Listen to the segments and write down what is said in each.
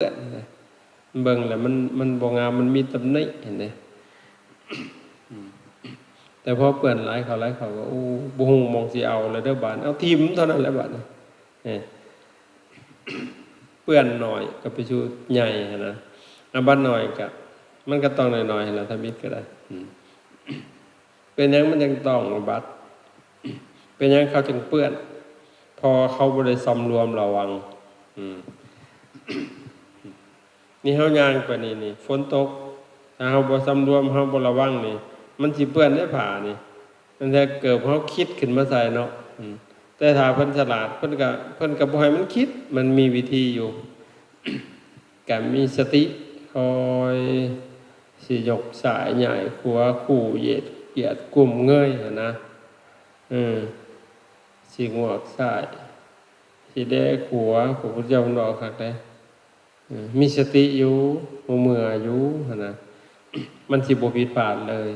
ນນະ ເບິ່ງແລ້ວມັນ ມັນບໍ່ງາມ ມັນມີຕຳໜິຫັ້ນເດ້. ອືມ ແຕ່ພໍເປື້ອນຫຼາຍເຂົ້າ ຫຼາຍເຂົ້າກໍ ໂອ້ ບໍ່ຮູ້ໝ່ອງຊິເອົາແລ້ວເດີບາດ ເອົາຖິ້ມເທົ່ານັ້ນແຫຼະບາດນີ້. ເອີ ເປື້ອນໜ້ອຍກໍໄປສູ່ໃຫຍ່ຫັ້ນນະ ອາບັດໜ້ອຍກໍ ມັນກໍຕ້ອງໜ້ອຍໆຫັ້ນລະ ທຳອິດກໍໄດ້. ອືມ ເປັນຫຍັງມັນຈັ່ງຕ້ອງອາບັດ? ເປັນຫຍັງເຂົາຈຶ່ງເປື້ອນ? ເພາະວ່າເຂົາບໍ່ໄດ້ສຳລວມລະວັງ. ອືມ ນີ້ເຮົາຍ່າງໄປນີ້ ນີ້ ຝົນຕົກ ຖ້າເຮົາບໍ່ສຳລວມ ເຮົາບໍ່ລະວັງນີ້ ມັນຊິເປື້ອນເດ້ຜ້ານີ້. ຕັ້ງແຕ່ເກີບເຮົາຄິດຂຶ້ນມາໃສ່ເນາະ. ອືມ ແຕ່ຖ້າເພິ່ນສະຫຼາດ ເພິ່ນກໍ ເພິ່ນກໍບໍ່ໃຫ້ມັນຄິດ ມັນມີວິທີຢູ່. ກະມີສະຕິ ຄອຍຊິຍົກຊ້າຍຍ້າຍຂວາ ຄູ່ຢຽດກຽດກຸ້ມເງີຍຫັ້ນນະ. ເອີ ຊິງວກຊ້າຍ ຊິແລຂວາ ພະພຸດທະເຈົ້າເພິ່ນເວົ້າຄັກເດ້. ເອີ ມີສະຕິຢູ່ ບໍ່ເມື່ອຢູ່ຫັ້ນນະ ມັນຊິບໍ່ຜິດພາດເລີຍ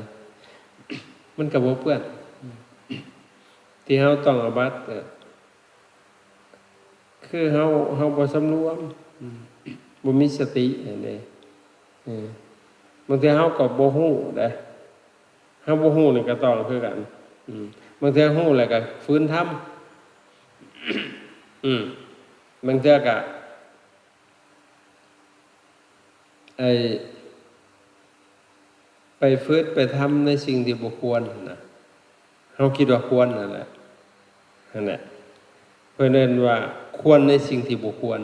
ມັນກໍບໍ່ເປື້ອນ. ທີ່ເຮົາຕ້ອງອາບັດ ເອີ ຄືເຮົາ ເຮົາບໍ່ສຳລວມ ອືມ ບໍ່ມີສະຕິຫັ້ນເດ້. ເອີ ບາງເທື່ອເຮົາກໍບໍ່ຮູ້ເດ້ ເຮົາບໍ່ຮູ້ນີ້ກໍຕ້ອງຄືກັນ. ອືມ ບາງເທື່ອຮູ້ແລ້ວກໍຝືນທຳ. ອືມ ບາງເທື່ອກໍ ໄອ້ ໄປຝືດໄປທຳໃນສິ່ງທີ່ບໍ່ຄວນນະ ເຮົາຄິດວ່າຄວນນັ້ນແຫຼະ ຫັ້ນແຫຼະ ເພິ່ນເອີ້ນວ່າຄວນໃນສິ່ງທີ່ບໍ່ຄວນ.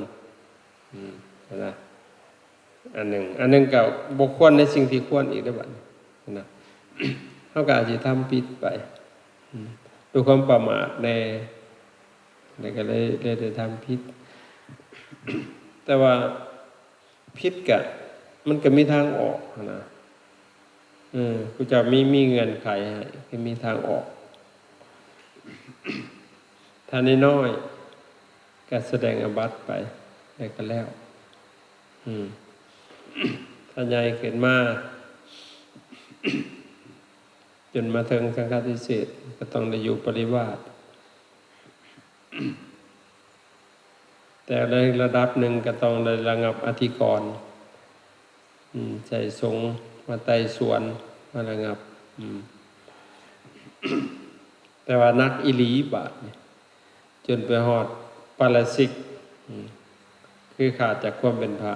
ອືມ ເຫັນນະ ອັນໜຶ່ງ ອັນໜຶ່ງກໍບໍ່ຄວນໃນສິ່ງທີ່ຄວນອີກເດ້ບັດນີ້ ເຫັນນະ ເຮົາກໍອາດຊິທຳຜິດໄປ ອືມ ດ້ວຍຄວາມປະໝາດແດ່ ແລ້ວກໍເລີຍ ເລີຍໄດ້ທຳຜິດ. ແຕ່ວ່າ ຜິດກະ ມັນກະມີທາງອອກຫັ້ນນະ. ເອີ ພະເຈົ້າມີ ມີເງື່ອນໄຂໃຫ້ ກະມີທາງອອກ. ຖ້ານ້ອຍໆ ກະສະແດງອາບັດໄປ ແລ້ວກະແລ້ວ. ອືມ ຖ້າໃຫຍ່ຂຶ້ນມາ ຈົນມາເຖິງສັງຄະຕິເສດ ກະຕ້ອງໄດ້ຢູ່ປະລິວາດ. ແຕ່ໃນລະດັບໜຶ່ງກໍຕ້ອງໄດ້ລະງັບອະທິກອນ ອືມ ໃຊ້ສົງມາໄຕ່ສວນ ມາລະງັບ ອືມ ແຕ່ວ່າໜັກອີ່ຫຼີບາດນີ້ ຈົນໄປຮອດປາລາຊິກ ອືມ ຄືຂາດຈາກຄວາມເປັນພະ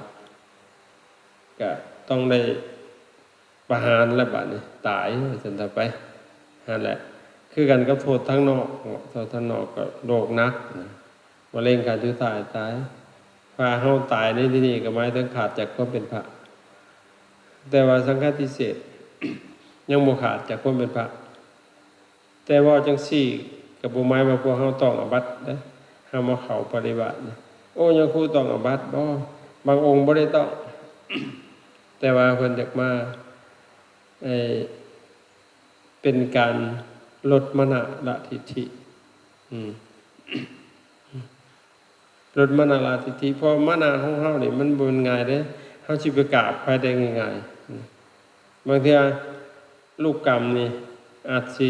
ກະຕ້ອງໄດ້ ປະຫານແລ້ວບາດນີ້ ຕາຍວ່າຊັ້ນເຖາະໄປ. ຫັ້ນແຫຼະ ຄືກັນກັບໂທດທາງນອກເນາະ ໂທດທາງນອກກໍໂລກໜັກນະ ມະເຮັງຂັ້ນສຸດທ້າຍຕາຍ. ຖ້າເຮົາຕາຍໃນທີ່ນີ້ກໍໝາຍເຖິງຂາດຈາກຄວາມເປັນພະ ແຕ່ວ່າສັງຄະຕິເສດຍັງບໍ່ຂາດຈາກຄວາມເປັນພະ. ແຕ່ເວົ້າຈັ່ງຊີ້ກໍບໍ່ໝາຍວ່າພວກເຮົາຕ້ອງອາບັດເດ້ ເຮົາມາເຂົ້າປະລິວາດນີ້. ໂອ້ ຍາຄູຕ້ອງອາບັດບໍ່? ບາງອົງບໍ່ໄດ້ຕ້ອງ ແຕ່ວ່າເພິ່ນຢາກມາ ເອີ ເປັນການລົດມານະລະທິດຖິ ອືມ ລົດມານະລະທິດຖິ ເພາະມານະຂອງເຮົານີ້ມັນບໍ່ແມ່ນງ່າຍເດ້ ເຮົາຊິໄປກາບໃຜໄດ້ງ່າຍໆ. ບາງເທື່ອລູກກຳນີ້ອາດຊິ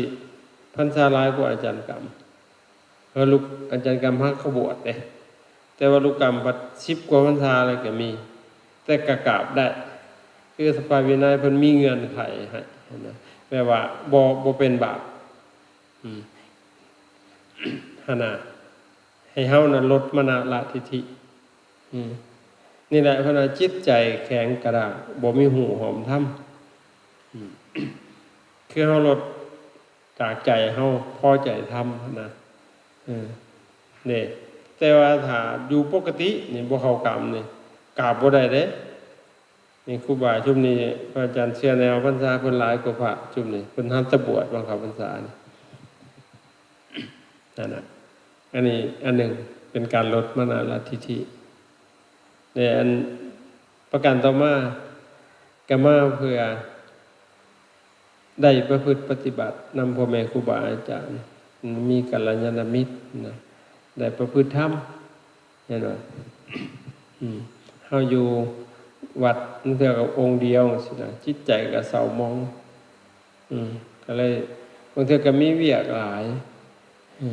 ພັນສາຫຼາຍກວ່າອາຈານກຳ ເອີ ລູກອາຈານກຳຫາກເຂົາບວດເດ້ ແຕ່ວ່າລູກກຳພັດສິບກວ່າພັນສາແລ້ວກໍມີ ແຕ່ກໍກາບໄດ້ ຄືພະວິໄນເພິ່ນມີເງື່ອນໄຂໃຫ້ນະ ແປວ່າບໍ່ ບໍ່ເປັນບາບ ອືມ ຫັ້ນນະ ໃຫ້ເຮົານັ້ນລົດມານະລະທິດຖິ ອືມ ນີ້ແຫຼະເພິ່ນວ່າຈິດໃຈແຂງກະດ້າງ ບໍ່ມີຮູ້ຮ່ອມທຳ ອືມ ຄືເຮົາລົດຈາກໃຈເຮົາພໍໃຈທຳຫັ້ນນະ ເອີ ເດ້. ແຕ່ວ່າຖ້າຢູ່ປົກກະຕິນີ້ ບໍ່ເຂົ້າກຳນີ້ ກາບບໍ່ໄດ້ເດ້. ນີ້ຄູບາຊຸມນີ້ ພະອາຈານເຊື່ອແນວພັນສາເພິ່ນຫຼາຍກວ່າພະຊຸມນີ້ ເພິ່ນທັນແຕ່ບວດມາເຂົ້າພັນສານີ້ ນັ້ນນະ. ອັນນີ້ອັນໜຶ່ງເປັນການລົດມານະລະທິດຖິ ແລະ ອັນປະການຕໍ່ມາກໍມາເພື່ອ ໄດ້ປະພຶດປະຕິບັດນຳພໍ່ແມ່ຄູບາອາຈານ ມີກັນລະຍານະມິດນະ ໄດ້ປະພຶດທຳ ເຫັນບໍ່? ອືມ ເຮົາຢູ່ວັດ ບາງເທື່ອກໍອົງດຽວຊີ້ນະ ຈິດໃຈກໍເສົ້າໝອງ ອືມ ກໍເລີຍ ບາງເທື່ອກໍມີວຽກຫຼາຍ ເອີ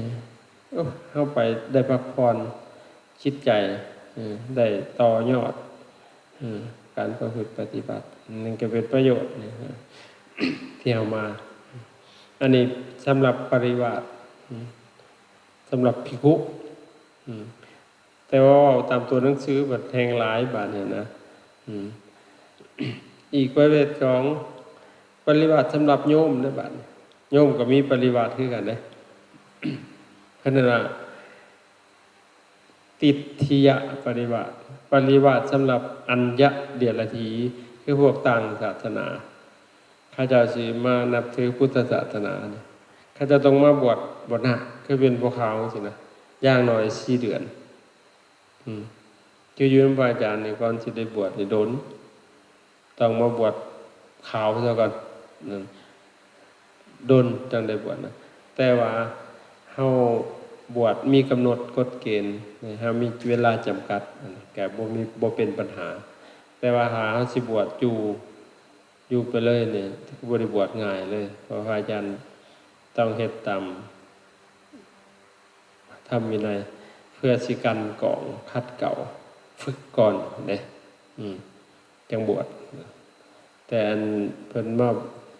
ໂອ້ ເຮົາໄປໄດ້ພັກຜ່ອນ ຈິດໃຈ ເອີ ໄດ້ຕໍ່ຍອດ ເອີ ການປະພຶດປະຕິບັດ ນັ້ນກໍເປັນປະໂຫຍດນະ ທີ່ເຮົາມາ. ອັນນີ້ສຳລັບປະລິວາດ ສຳລັບພິກຂຸ ແຕ່ວ່າເວົ້າຕາມຕົວໜັງສືບັດແຮງຫຼາຍບາດນີ້ນະ. ອີກປະເພດສອງ ປະລິວາດສຳລັບໂຍມເດ້ບາດນີ້. ໂຍມກໍມີປະລິວາດຄືກັນເດ້. ເພິ່ນນັ້ນນະ ທິດຖິຍະປະລິວາດ, ປະລິວາດສຳລັບອັນຍະເດຍລະຖີ ຄືພວກຕ່າງສາສະໜາ. ເຂົາເຈົ້າຊິມານັບຖືພຸດທະສາສະໜານີ້ ເຂົາເຈົ້າຕ້ອງມາບວດ ບວດນາກ ຄືເປັນພວກຂາວຈັ່ງຊີ້ນະ ຢ່າງໜ້ອຍສີ່ເດືອນ. ອືມ ຄືຢູ່ນຳພະອາຈານນີ້ ກ່ອນຊິໄດ້ບວດນີ້ດົນ ຕ້ອງມາບວດຂາວຊະກ່ອນ ນັ້ນ ດົນຈັ່ງໄດ້ບວດນະ. ແຕ່ວ່າເຮົາບວດມີກຳນົດກົດເກນ ເຮົາມີເວລາຈຳກັດ ອັນນີ້ກະບໍ່ມີ ບໍ່ເປັນບັນຫາ. ແຕ່ວ່າຖ້າເຮົາຊິບວດຢູ່ ຢູ່ໄປເລີຍນີ້ ບໍ່ໄດ້ບວດງ່າຍເລີຍ ເພາະພະອາຈານຕ້ອງເຮັດຕາມທຳວິໄນ ເພື່ອຊິກັ່ນກອງ ຂັດເກົາ ຝຶກກ່ອນເດ້ ອືມ ຈັ່ງບວດ. ແຕ່ອັນເພິ່ນມາ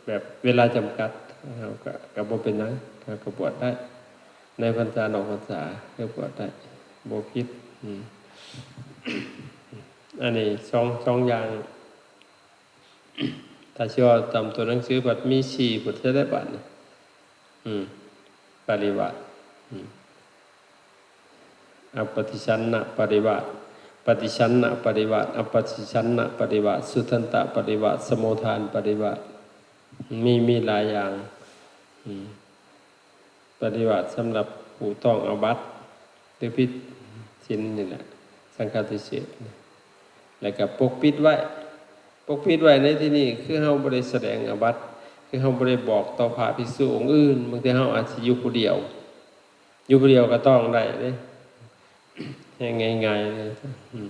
ແບບເວລາຈຳກັດ ເຮົາກໍ ກໍບໍ່ເປັນຫຍັງ ເຮົາກໍບວດໄດ້ ໃນພັນສານອກພັນສາກໍບວດໄດ້ ບໍ່ຜິດ. ອືມ ອັນນີ້ສອງ ສອງຢ່າງ ຖ້າຊິເວົ້າຕາມຕົວໜັງສື ບັດມີສີ່ບົດ ຈະໄດ້ບາດນີ້ ອືມ ປະລິວາດ ອືມ ອະປະຕິສັນນະປະລິວາດ, ປະຕິສັນນະປະລິວາດ, ອະປະຕິສັນນະປະລິວາດ, ສຸທັນຕະປະລິວາດ, ສະໂມທານປະລິວາດ ມີ ມີຫຼາຍຢ່າງ ອືມ ປະລິວາດສຳລັບຜູ້ຕ້ອງອາບັດ ຫຼື ຜິດສິນນີ້ແຫຼະ ສັງຄາທິເສດ ແລ້ວກໍປົກປິດໄວ້. ປົກປິດໄວ້ໃນທີ່ນີ້ ຄືເຮົາບໍ່ໄດ້ສະແດງອາບັດ ຄືເຮົາບໍ່ໄດ້ບອກຕໍ່ພະພິກສຸອົງອື່ນ. ບາງເທື່ອເຮົາອາດຊິຢູ່ຜູ້ດຽວ ຢູ່ຜູ້ດຽວກໍຕ້ອງໄດ້ເດ້ ແຮງງ່າຍໆເລີຍ. ອືມ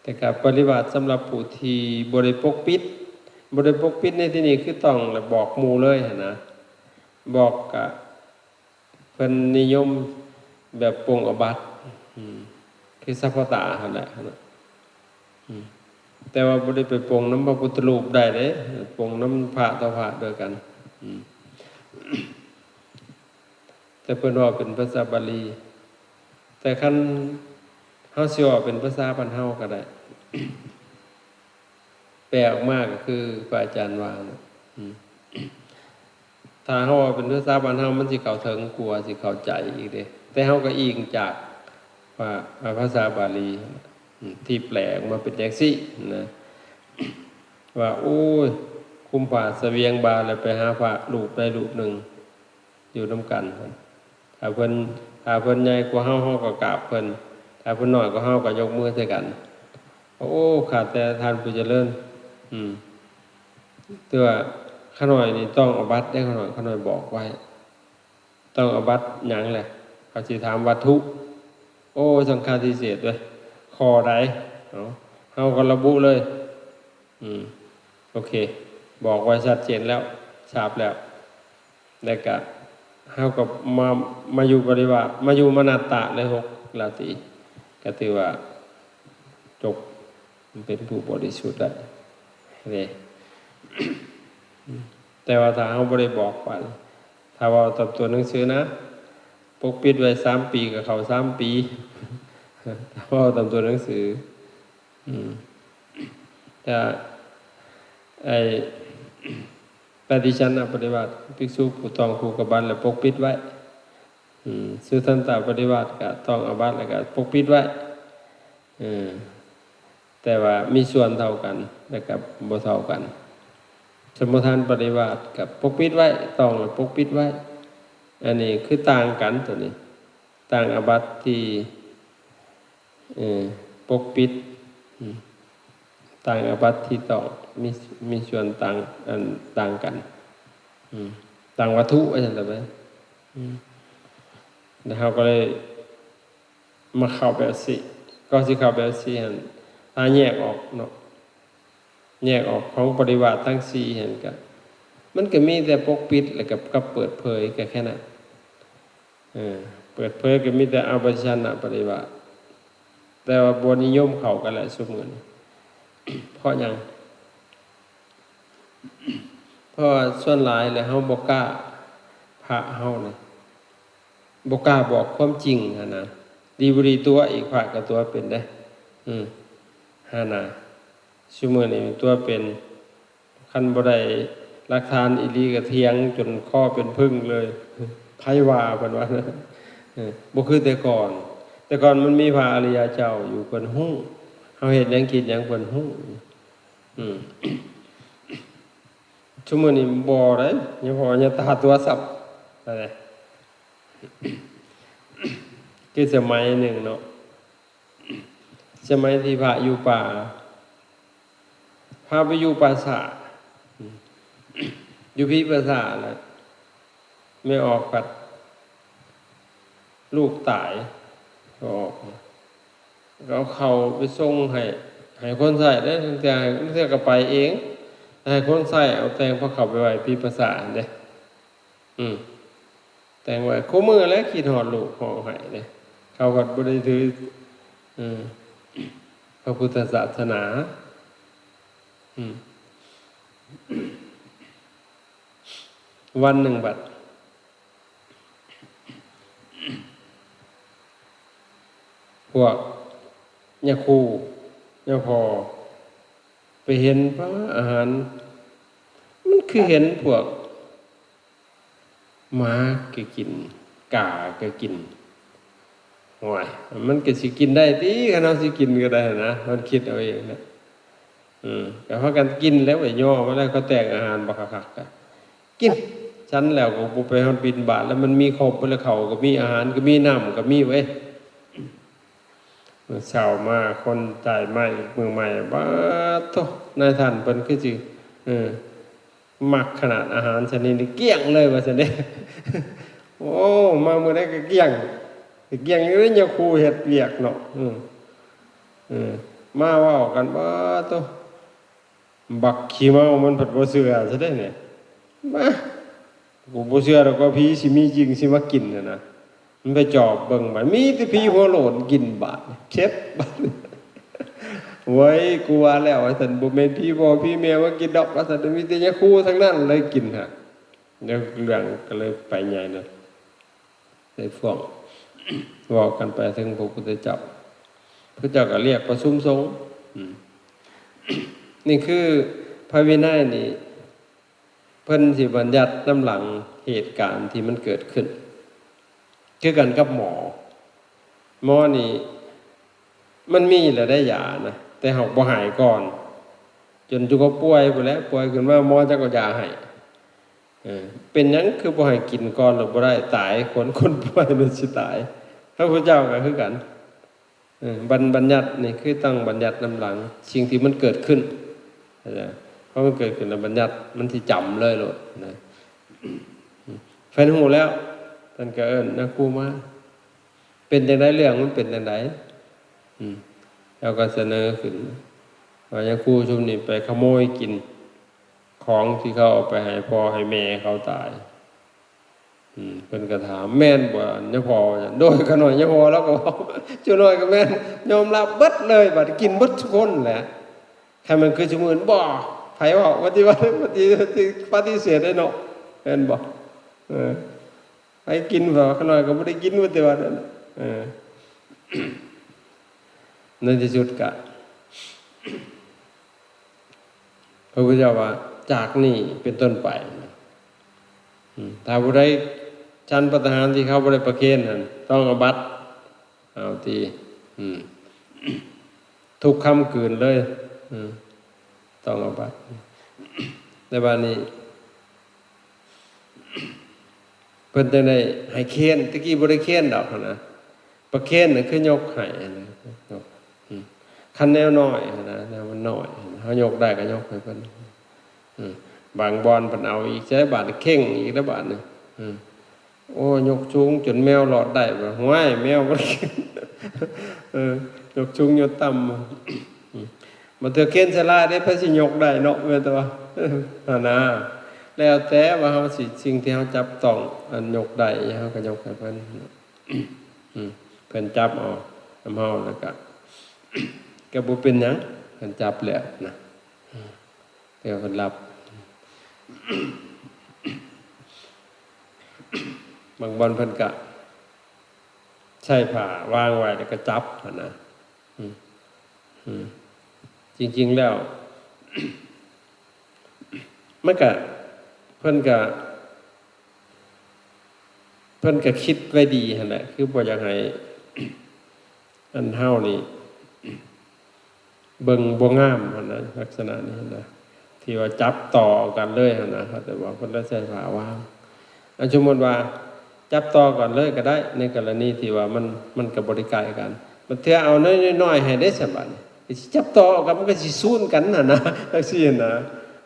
ແຕ່ກໍປະລິວາດສຳລັບຜູ້ທີ່ບໍ່ໄດ້ປົກປິດ, ບໍ່ໄດ້ປົກປິດໃນທີ່ນີ້ຄືຕ້ອງແລະບອກໝູ່ເລີຍຫັ້ນນະ. ບອກກະເພິ່ນນິຍົມແບບປົງອາບັດ ອືມ ຄືສະເພາະຕາຫັ້ນແຫຼະ ອືມ ແຕ່ວ່າບໍ່ໄດ້ໄປປົງນຳພະພຸດທະຮູບໄດ້ເດ້, ປົງນຳພະຕໍ່ພະດ້ວຍກັນ ອືມ ແຕ່ເພິ່ນເວົ້າເປັນພາສາບາລີ. ແຕ່ຄັນເຮົາຊິເວົ້າເປັນພາສາບ້ານເຮົາກໍໄດ້ ແປອອກມາກໍຄືພະອາຈານວ່ານະ ອືມ ຖ້າເຮົາເວົ້າເປັນພາສາບ້ານເຮົາ ມັນຊິເຂົ້າເຖິງກວ່າ ຊິເຂົ້າໃຈອີກເດ້. ແຕ່ເຮົາກໍອີງຈາກພາ ພາສາບາລີ ອືມ ທີ່ແປອອກມາເປັນຈັ່ງຊີ້ນະ ວ່າ ໂອ້ຍ ຄຸມຜ້າສະຫວຽງບ່າ ແລ້ວໄປຫາພະຮູບໃດຮູບໜຶ່ງ ຢູ່ນຳກັນ. ຖ້າເພິ່ນ ຖ້າເພິ່ນໃຫຍ່ກວ່າເຮົາ ເຮົາກໍກາບເພິ່ນ, ຖ້າເພິ່ນນ້ອຍກວ່າເຮົາກໍຍົກມືໃສ່ກັນ. ໂອ້ ຂ້າແຕ່ທ່ານຜູ້ຈະເລີນ ອືມ ແຕ່ວ່າຂ້ານ້ອຍນີ້ຕ້ອງອາບັດເດ້ ຂ້ານ້ອຍ ຂ້ານ້ອຍບອກໄວ້. ຕ້ອງອາບັດຫຍັງແຫຼະ? ເຂົາຊິຖາມວັດຖຸ. ໂອ້ ສັງຄາທິເສດເວີຍ ຂໍ້ໃດ? ເອົາ ເຮົາກໍລະບຸເລີຍ. ອືມ ໂອເຄ ບອກໄວ້ຊັດເຈນແລ້ວ ຊາບແລ້ວ. ແລ້ວກະເຮົາກໍມາ ມາຢູ່ບໍລິວານ ມາຢູ່ມະນັດຕະເລີຍ ຫົກລາຕີ ກໍຖືວ່າຈົບ ເປັນຜູ້ບໍລິສຸດໄດ້ເດ້. ແຕ່ວ່າຖ້າເຮົາບໍ່ໄດ້ບອກວ່າ ຖ້າເວົ້າຕາມຕົວໜັງສືນະ ປົກປິດໄວ້ສາມປີກໍເຂົ້າສາມປີ ຖ້າເວົ້າຕາມຕົວໜັງສື. ອືມ ແຕ່ໄອ້ປະຕິສັນນະປະລິວາດ ພິກສຸຜູ້ຕ້ອງຜູກອາບັດ ແລ້ວປົກປິດໄວ້. ອືມ ສຸທັນຕະປະລິວາດ ກໍຕ້ອງອາບັດ ແລ້ວກໍປົກປິດໄວ້. ເອີ ແຕ່ວ່າມີສ່ວນເທົ່າກັນ ແລ້ວກໍບໍ່ເທົ່າກັນ. ສະໂມທານປະລິວາດ ກໍປົກປິດໄວ້ ຕ້ອງແລ້ວປົກປິດໄວ້. ອັນນີ້ຄືຕ່າງກັນ ຕົວນີ້ ຕ່າງອາບັດທີ່ ເອີ ປົກປິດ ອືມ ຕ່າງອາບັດທີ່ຕ້ອງ ມີ ມີສ່ວນຕ່າງ ອັນ ຕ່າງກັນ ອືມ ຕ່າງວັດຖຸ ວ່າຊັ້ນເຖາະ. ອືມ ແລ້ວເຮົາກໍເລີຍມາເຂົ້າແບບຊີ້ ກໍຊິເຂົ້າແບບຊີ້ຫັ້ນ ຖ້າແຍກອອກເນາະ ແຍກອອກຂອງປະລິວາດທັງສີ່ຫັ້ນ ກໍ ມັນກໍມີແຕ່ປົກປິດ ແລ້ວກໍ ກັບເປີດເຜີຍ ກໍແຄ່ນັ້ນ. ເອີ ເປີດເຜີຍກໍມີແຕ່ອາປະຕິສັນນະປະລິວາດ ແຕ່ວ່າບໍ່ນິຍົມເຂົ້າກັນແຫຼະຊຸມື້ນີ້. ເພາະຫຍັງ? ເພາະວ່າສ່ວນຫຼາຍແລ້ວເຮົາບໍ່ກ້າ, ພະເຮົານີ້ບໍ່ກ້າບອກຄວາມຈິງຫັ້ນນະ. ດີບໍ່ດີຕົວະອີກ, ພະກໍຕົວະເປັນເດ້. ອືມ ຫັ້ນນະ. ຊຸມື້ນີ້ຕົວະເປັນ, ຄັນບໍ່ໄດ້ຫຼັກຖານອີ່ຫຼີກໍຖຽງຈົນຄໍເປັນຜຶ່ງເລີຍ. ໃຜວ່າ? ເພິ່ນວ່າ. ເອີ ບໍ່ຄືແຕ່ກ່ອນ. ແຕ່ກ່ອນມັນມີພະອະລິຍະເຈົ້າຢູ່, ເພິ່ນຮູ້ ເຮົາເຮັດຫຍັງ ຄິດຫຍັງ ເພິ່ນຮູ້. ອືມ ຊຸມື້ນີ້ບໍ່ໄດ້, ຍັງພໍຍາຕາຕົວະຊ້ຳ. ຄືສະໄໝໜຶ່ງເນາະ, ສະໄໝທີ່ພະຢູ່ປ່າ, ພາໄປຢູ່ປ່າຊ້າ, ຢູ່ພີປ່າຊ້າແລ້ວ ແມ່ອອກພັດລູກຕາຍ, ກໍອອກ ກໍເອົາເຂົ້າໄປສົ່ງໃຫ້, ໃຫ້ຄົນໃຊ້ເດ້, ບາງເທື່ອ, ບາງເທື່ອກໍໄປເອງ, ໃຫ້ຄົນໃຊ້ເອົາແຕ່ງພາເຂົ້າໄປໄວ້ພີປ່າຊ້າຫັ້ນເດ້. ອືມ ແຕ່ງໄວ້ຄູ່ມື້ແຫຼະ, ຄິດຮອດລູກຮ້ອງໄຫ້ເດ້. ເຂົາກໍບໍ່ໄດ້ຖື ເອີ ພະພຸດທະສາສະໜາ. ອືມ ວັນໜຶ່ງບັດ ພວກຍາຄູ ຍາພໍ່ ໄປເຫັນ ປ້າ ອາຫານ ມັນຄືເຫັນພວກ ໝາກໍກິນ, ກາກໍກິນ. ໂອ້ຍ ມັນກໍຊິກິນໄດ້ຕິ, ຄັນເຮົາຊິກິນກໍໄດ້ນະ, ມັນຄິດເອົາເອງນະ. ເອີ ກໍພາກັນກິນແລ້ວ, ໄປຍໍມາແລ້ວ, ເຂົາແຕ່ງອາຫານບັກຄັກໆ ກໍກິນ. ສັນແລ້ວກໍບໍ່ໄປຮອດບິນບາດ, ແລ້ວມັນມີຄົບເບິດແລ້ວ, ເຂົ້າກໍມີ, ອາຫານກໍມີ, ນ້ຳກໍມີເວີຍ. ມື້ເຊົ້າມາຄົນໃຕ້ມາອີກມື້ໃໝ່, ບາດໂທ້ ນາຍທ່ານເພິ່ນຄືຊິ ເອີ ມັກຂະໜາດ, ອາຫານຊະນິດນີ້ກ້ຽງເລີຍວ່າຊັ້ນເດ້. ໂອ້ ມາມື້ໃດກໍກ້ຽງ, ກ້ຽງຢູ່ເດ້. ຍາຄູເຮັດວຽກເນາະ, ເອີ ເອີ ມາເວົ້າກັນ, ບາດໂທ້ ບັກຂີ້ເມົາມັນພັດບໍ່ເຊື່ອຊະເດ້ນີ້. ມາ ກູບໍ່ເຊື່ອດອກວ່າຜີຊິມີຈິງຊິມາກິນຫັ້ນນະ. ມັນໄປຈອບເບິ່ງບາດ ມີແຕ່ຜີຫົວໂຫຼນກິນບາດ ເຈັບບາດ. ໂອ້ຍ ກູວ່າແລ້ວວ່າຊັ້ນ, ບໍ່ແມ່ນຜີພໍ່ຜີແມ່ມາກິນດອກວ່າຊັ້ນ, ມີແຕ່ຍາຄູທັງນັ້ນເລີຍກິນຫັ້ນ. ແລ້ວເລື່ອງກໍເລີຍໄປໃຫຍ່ເລີຍ. ໄດ້ຟ້ອງ ເວົ້າກັນໄປເຖິງພະພຸດທະເຈົ້າ, ພະເຈົ້າກໍລຽກປະຊຸມສົງ. ອືມ ນີ້ຄືພະວິໄນນີ້ ເພິ່ນຊິບັນຍັດນຳຫຼັງເຫດການທີ່ມັນເກີດຂຶ້ນ. ຄືກັນກັບໝໍ, ໝໍນີ້ ມັນມີແລ້ວໄດ້ຢານະ, ແຕ່ເຮົາບໍ່ໃຫ້ກ່ອນ, ຈົນຈຸເຂົາປ່ວຍພຸ້ນແຫຼະ, ປ່ວຍຂຶ້ນມາໝໍຈັກເອົາຢາໃຫ້. ເອີ ເປັນຫຍັງຄືບໍ່ໃຫ້ກິນກ່ອນແລ້ວບໍ່ໄດ້? ຕາຍ, ຄົນ, ຄົນປ່ວຍມັນຊິຕາຍ. ພະພຸດທະເຈົ້າກໍຄືກັນ. ເອີ ບັນ, ບັນຍັດນີ້ຄືຕ້ອງບັນຍັດນຳຫຼັງສິ່ງທີ່ມັນເກີດຂຶ້ນ. ເຂົ້າໃຈ? ເພາະມັນເກີດຂຶ້ນແລ້ວບັນຍັດ ມັນຊິຈຳເລີຍໂລດນະ. ເພິ່ນຮູ້ແລ້ວ, ເພິ່ນກໍເອີ້ນຍາຄູມາ. ເປັນຈັ່ງໃດ? ເລື່ອງມັນເປັນຈັ່ງໃດ? ອືມ ແລ້ວກໍສະເໜີຂຶ້ນວ່າ ຍາຄູຊຸມນີ້ໄປຂະໂມຍກິນຂອງທີ່ເຂົາເອົາໄປໃຫ້ພໍ່ໃຫ້ແມ່ເຂົາຕາຍ. ອືມ ເພິ່ນກໍຖາມ ແມ່ນບໍ່ຍາພໍ່? ໂດຍ ຂະນ້ອຍຍາພໍ່ລາວກໍເວົ້າ ຈຸນ້ອຍກໍແມ່ນ ຍອມຮັບເບິດເລີຍ. ບາດກິນເບິດທຸກຄົນແຫຼະ. ຄັນແມ່ນຄືຊຸມື້ນີ້ ບໍ່ ໃຜເວົ້າ ປະຕິບັດ ປະຕິ ປະຕິເສດໄດ້ເນາະ ແມ່ນບໍ່? ເອີ ໃຜກິນ ຂະນ້ອຍກໍບໍ່ໄດ້ກິນ ປະຕິບັດ. ເອີ ໃນທີ່ສຸດກະ ພະພຸດທະເຈົ້າວ່າ ຈາກນີ້ເປັນຕົ້ນໄປ ອືມ ຖ້າຜູ້ໃດສັນພັດຕາຫານທີ່ເຂົາບໍ່ໄດ້ປະເຄນຫັ້ນ ຕ້ອງອາບັດ. ເອົາຕິ ອືມ ທຸກຄຳກືນເລີຍ ອືມ ຕ້ອງອາບັດ. ແຕ່ບາດນີ້ ເພິ່ນຈັ່ງໄດ້ໃຫ້ເຄນ, ແຕ່ກີ້ບໍ່ໄດ້ເຄນດອກຫັ້ນນະ, ປະເຄນນະຄືຍົກໃຫ້ຫັ້ນນະ, ຍົກ ອືມ ຄັນແນວນ້ອຍຫັ້ນນະ, ແນວມັນນ້ອຍ ເຮົາຍົກໄດ້ກໍຍົກໃຫ້ເພິ່ນ. ອືມ ບາງບ່ອນເພິ່ນເອົາອີກໃສ ບາດເຄັ່ງອີກແລ້ວບາດນີ້. ອືມ ໂອ້ ຍົກສູງຈົນແມວລອດໄດ້ ວ່າ ຫ້ວຍ ແມວມັນ ເອີ ຍົກສູງຍົກຕ່ຳ. ອືມ ບາງເທື່ອເຄນໃສ່ຫຼາຍເດ້ ໃຜຊິຍົກໄດ້ເນາະ ແມ່ນແຕ່ວ່າ ຫັ້ນນະ. ແລ້ວແຕ່ວ່າເຮົາຊິ ສິ່ງທີ່ເຮົາຈັບຕ້ອງ ອັນຍົກໄດ້ ເຮົາກໍຍົກໃຫ້ເພິ່ນ. ອືມ ເພິ່ນຈັບເອົານຳເຮົາ ແລ້ວກະ ກໍບໍ່ເປັນຫຍັງ ເພິ່ນຈັບແລ້ວນະ ແຕ່ວ່າເພິ່ນຫຼັບ. ບາງບ່ອນເພິ່ນກະໃຊ້ຜ້າວາງໄວ້ ແລ້ວກໍຈັບຫັ້ນນະ. ອືມ ອືມ ຈິງໆແລ້ວ ມັນກະ ເພິ່ນກະ ເພິ່ນກະຄິດໄວ້ດີຫັ້ນແຫຼະ ຄືບໍ່ຢາກໃຫ້ອັນເຮົານີ້ເບິ່ງບໍ່ງາມຫັ້ນນະ ລັກສະນະນີ້ຫັ້ນນະ ທີ່ວ່າຈັບຕໍ່ກັນເລີຍຫັ້ນນະ ເຂົາເຈົ້າວ່າເພິ່ນລະໃຊ້ຜ້າວາງ. ອັນສົມມຸດວ່າຈັບຕໍ່ກັນເລີຍກໍໄດ້ ໃນກໍລະນີທີ່ວ່າມັນ ມັນກໍບໍ່ໄດ້ໃກ້ກັນ ບາງເທື່ອເອົານ້ອຍໆໃຫ້ໄດ້ຊັ້ນ ບາດນີ້ຊິຈັບຕໍ່ກັນ ມັນກໍຊິຊູນກັນຫັ້ນນະ ຈັ່ງຊີ້ຫັ້ນນະ.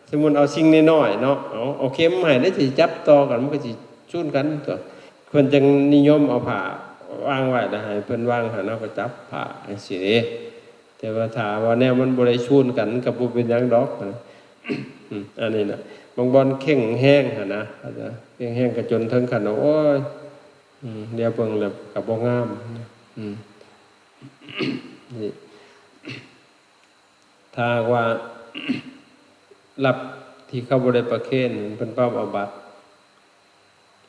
ສົມມຸດເອົາສິ່ງນ້ອຍໆເນາະ ເອົາ ເອົາເຂັມໃຫ້ ແລ້ວຊິຈັບຕໍ່ກັນ ມັນກໍຊິຊູນກັນຕົວະ. ເພິ່ນຈຶ່ງນິຍົມເອົາຜ້າວາງໄວ້ ແລ້ວໃຫ້ເພິ່ນວາງຫັ້ນ ເຮົາກໍຈັບຜ້າຈັ່ງຊີ້ເດ້. ແຕ່ວ່າຖ້າວ່າແນວມັນບໍ່ໄດ້ຊູນກັນ ກໍບໍ່ເປັນຫຍັງດອກ. ອືມ ອັນນີ້ນະ ບາງບ່ອນເຄັ່ງແຮງຫັ້ນນະ ເຄັ່ງແຮງກໍຈົນເຖິງຂັ້ນວ່າ ໂອ້ຍ ອືມ ແນວເບິ່ງແລ້ວກໍບໍ່ງາມ. ອືມ ນີ້ ຖ້າຫາກວ່າລັບທີ່ເຂົາບໍ່ໄດ້ປະເຄນ ເພິ່ນປັບອາບັດ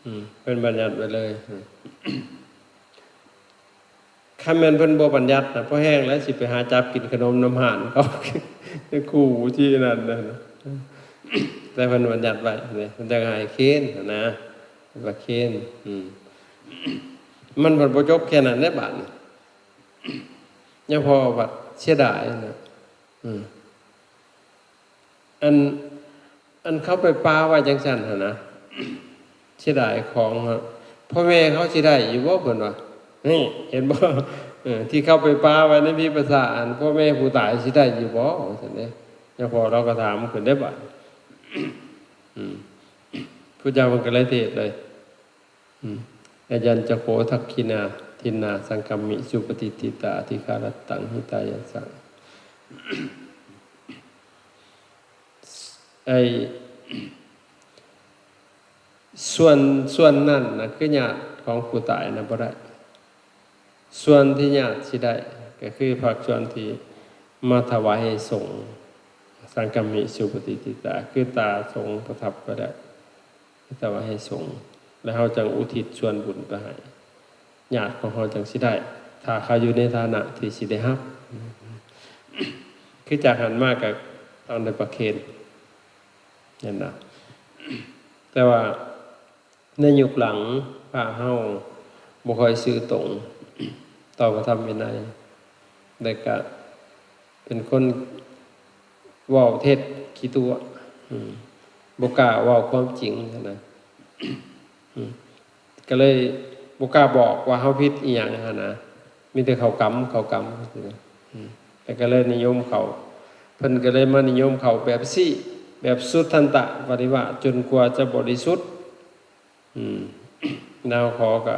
ອືມ ເພິ່ນບັນຍັດໄວ້ເລີຍ. ອືມ ຄັນແມ່ນເພິ່ນບໍ່ບັນຍັດນະ ພໍແຮງແລ້ວຊິໄປຫາຈັບກິນຂະໜົມນຳຮ້ານເຂົາ ຄູທີ່ນັ້ນນະ ແຕ່ເພິ່ນບັນຍັດໄວ້ເດ້ ເພິ່ນຈັ່ງໃຫ້ເຄນນະ ເພິ່ນວ່າເຄນ. ອືມ ມັນພັດບໍ່ຈົບແຄ່ນັ້ນເດ້ບາດນີ້ ຍາພໍ່ພັດເສຍດາຍນະ. ອືມ ອັນ ອັນເຂົາໄປປະໄວ້ຈັ່ງຊັ້ນຫັ້ນນະ ເສຍດາຍຂອງ ພໍ່ແມ່ເຂົາຊິໄດ້ຢູ່ບໍ່ ເພິ່ນວ່າ. ນີ້ ເຫັນບໍ່ ເອີ ທີ່ເຂົາໄປປະໄວ້ໃນພິມພິທາ ອັນພໍ່ແມ່ຜູ້ຕາຍຊິໄດ້ຢູ່ບໍ່ ວ່າຊັ້ນເດ້. ຍາພໍ່ລາວກໍຖາມຂຶ້ນເດ້ບາດ ອືມ ພຸດທະເຈົ້າເພິ່ນກໍເລີຍເທດເລີຍ. ອືມ ອາຍັນຈະໂຄທັກຂິນາ ທິນນາ ສັງຄາມິ ສຸປະຕິດທິຕາ ອະທິຄາລັດຕັງ ຫິຕາຍະສະ. ໄອ້ສ່ວນ ສ່ວນນັ້ນນະ ຄືຍາດຂອງຜູ້ຕາຍນະບໍ່ໄດ້. ສ່ວນທີ່ຍາດຊິໄດ້ ກໍຄືພາກສ່ວນທີ່ມາຖວາຍໃຫ້ສົງ ສັງຄາມິ ສຸປະຕິດທິຕາ ຄືຕາສົງປະທັບໄວ້ແລ້ວ ຖວາຍໃຫ້ສົງ ແລ້ວເຮົາຈັ່ງອຸທິດສ່ວນບຸນໄປໃຫ້ ຍາດຂອງເຮົາຈັ່ງຊິໄດ້ ຖ້າເຂົາຢູ່ໃນຖານະທີ່ຊິໄດ້ຮັບ. ຄືຈາກຫັ້ນມາກໍຕ້ອງໄດ້ປະເຄນນັ້ນນະ. ແຕ່ວ່າໃນຍຸກຫຼັງພະເຮົາບໍ່ຄ່ອຍຊື່ຕົງຕໍ່ພະທຳວິໄນ ແລ້ວກະເປັນຄົນ ເວົ້າເທັດ ຂີ້ຕົວະ ອືມ ບໍ່ກ້າເວົ້າຄວາມຈິງຫັ້ນນະ ອືມ ກໍເລີຍບໍ່ກ້າບອກວ່າເຮົາຜິດອີ່ຫຍັງຫັ້ນນະ ມີແຕ່ເຂົ້າກຳ ເຂົ້າກຳ ອືມ ແລ້ວກໍເລີຍນິຍົມເຂົາ ເພິ່ນກໍເລີຍມານິຍົມເຂົາແບບຊີ້ ແບບສຸດທັນຕະປະລິວາດ ຈົນກວ່າຈະບໍລິສຸດ. ອືມ ແລ້ວເຮົາກໍ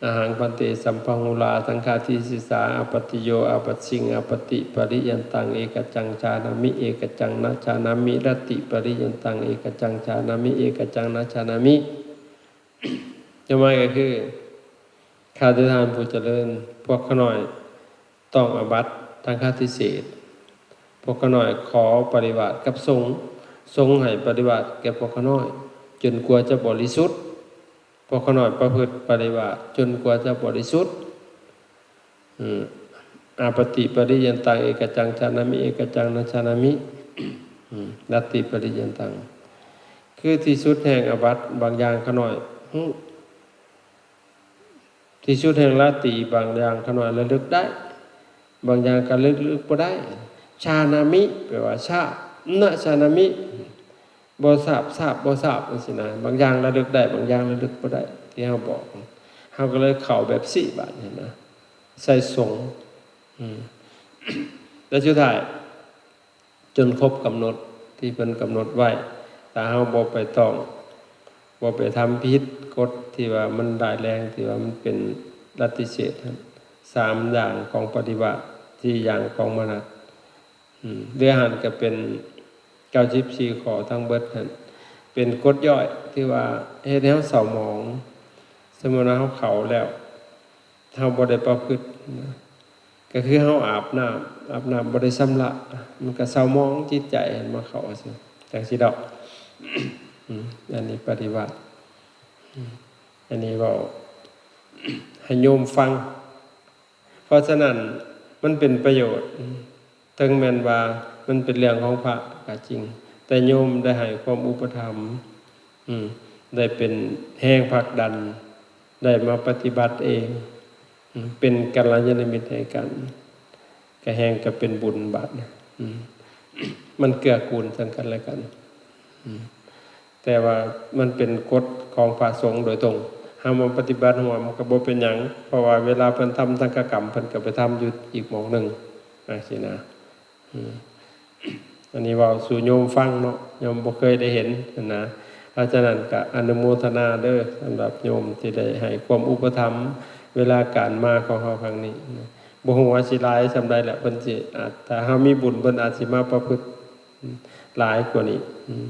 ອະຫັງ ພັນເຕ ສັບພະຫູລາ ສັງຄາທິເສສາ ອາປັດຕິໂຍ ອາປັດສິງ ອາປັດຕິປະລິຍັນຕັງ ເອກະຈັງ ຈານາມິ ເອກະຈັງ ນະ ຈານາມິ ລັດຕິປະລິຍັນຕັງ ເອກະຈັງ ຈານາມິ ເອກະຈັງ ນະ ຈານາມິ. ຄວາມໝາຍກໍຄື ຂ້າແຕ່ທ່ານຜູ້ຈະເລີນ ພວກຂ້ານ້ອຍ ຕ້ອງອາບັດທັງຄະຕິເສດ. ພວກຂ້ານ້ອຍຂໍປະລິວາດກັບສົງ, ສົງໃຫ້ປະລິວາດແກ່ພວກຂ້ານ້ອຍ ຈົນກວ່າຈະບໍລິສຸດ. ພວກຂ້ານ້ອຍປະພຶດປະລິວາດຈົນກວ່າຈະບໍລິສຸດ. ອາປະຕິປະລິຍັນຕັງ ເອກະຈັງຈານາມິ ເອກະຈັງນະຈານາມິ. ອາລັດຕິປະລິຍັນຕັງ ຄືທີ່ສຸດແຫ່ງອາບັດ. ບາງຢ່າງຂ້ານ້ອຍຮູ້ ທີ່ສຸດແຫ່ງລາຕີ ບາງຢ່າງຂ້ານ້ອຍລະລຶກໄດ້, ບາງຢ່າງກໍລະລຶກບໍ່ໄດ້. ຈານາມິ ແປວ່າຊາບ, ນະຈານາມິ ບໍ່ຊາບ, ຊາບບໍ່ຊາບ ຈັ່ງຊີ້ນະ. ບາງຢ່າງລະລຶກໄດ້, ບາງຢ່າງລະລຶກບໍ່ໄດ້ ທີ່ເຮົາບອກ. ເຮົາກໍເລີຍເຂົ້າແບບຊີ້ບາດນີ້ນະ ໃສ່ສົງ. ອືມ ແລະ ສຸດທ້າຍ ຈົນຄົບກຳນົດທີ່ເພິ່ນກຳນົດໄວ້. ຖ້າເຮົາບໍ່ໄປຕ້ອງ, ບໍ່ໄປທຳຜິດກົດທີ່ວ່າມັນຮ້າຍແຮງ, ທີ່ວ່າມັນເປັນລັດຕິເສດ ສາມຢ່າງຂອງປະຕິບັດ, ສີ່ຢ່າງຂອງມະນັດ, ອືມ ເຫຼືອຫັ້ນກໍເປັນເກົ້າສິບສີ່ຂໍ້ທັງເບິດຫັ້ນ ເປັນກົດຍ່ອຍທີ່ວ່າເຮັດໃຫ້ເຮົາເສົ້າໝອງ. ສົມມຸດວ່າເຮົາເຂົ້າແລ້ວ ເຮົາບໍ່ໄດ້ປະພຶດນະ, ກໍຄືເຮົາອາບນ້ຳ ອາບນ້ຳບໍ່ໄດ້ຊຳລະ ມັນກໍເສົ້າໝອງຈິດໃຈ ເຫັນບໍ່ ເຂົ້າຈັ່ງຊີ້ດອກ. ອືມ ອັນນີ້ປະຕິບັດ ອືມ ອັນນີ້ເວົ້າໃຫ້ໂຍມຟັງ. ເພາະສະນັ້ນ ມັນເປັນປະໂຫຍດ ເຖິງແມ່ນວ່າມັນເປັນເລື່ອງຂອງພະກໍຈິງ, ແຕ່ໂຍມໄດ້ໃຫ້ຄວາມອຸປະຖຳ ອືມ ໄດ້ເປັນແຮງຜັກດັນ ໄດ້ມາປະຕິບັດເອງ ອືມ ເປັນກັນລະຍານະມິດໃຫ້ກັນ ກໍແຮງກໍເປັນບຸນບາດນີ້ ອືມ ມັນເກື້ອກູນເຊິ່ງກັນແລະກັນ ອືມ ແຕ່ວ່າມັນເປັນກົດຂອງພະສົງໂດຍຕົງ. ເຮົາມາປະຕິບັດຮ່ວມກໍບໍ່ເປັນຫຍັງ ເພາະວ່າເວລາເພິ່ນທຳສັງຄະກຳ ເພິ່ນກໍໄປທຳຢູ່ອີກໝ່ອງໜຶ່ງ ຈັ່ງຊີ້ນະ. ອືມ ອັນນີ້ເວົ້າສູ່ໂຍມຟັງເນາະ, ໂຍມບໍ່ເຄີຍໄດ້ເຫັນຫັ້ນນະ. ເພາະສະນັ້ນກໍອະນຸໂມທະນາເດີ້ ສຳລັບໂຍມທີ່ໄດ້ໃຫ້ຄວາມອຸປະຖຳເວລາການມາຂອງເຮົາຄັ້ງນີ້. ບໍ່ຮູ້ວ່າຊິຫຼາຍສ່ຳໃດແຫຼະ ເພິ່ນຊິ ອາດ ຖ້າເຮົາມີບຸນ ເພິ່ນອາດຊິມາປະພຶດຫຼາຍກວ່ານີ້. ອືມ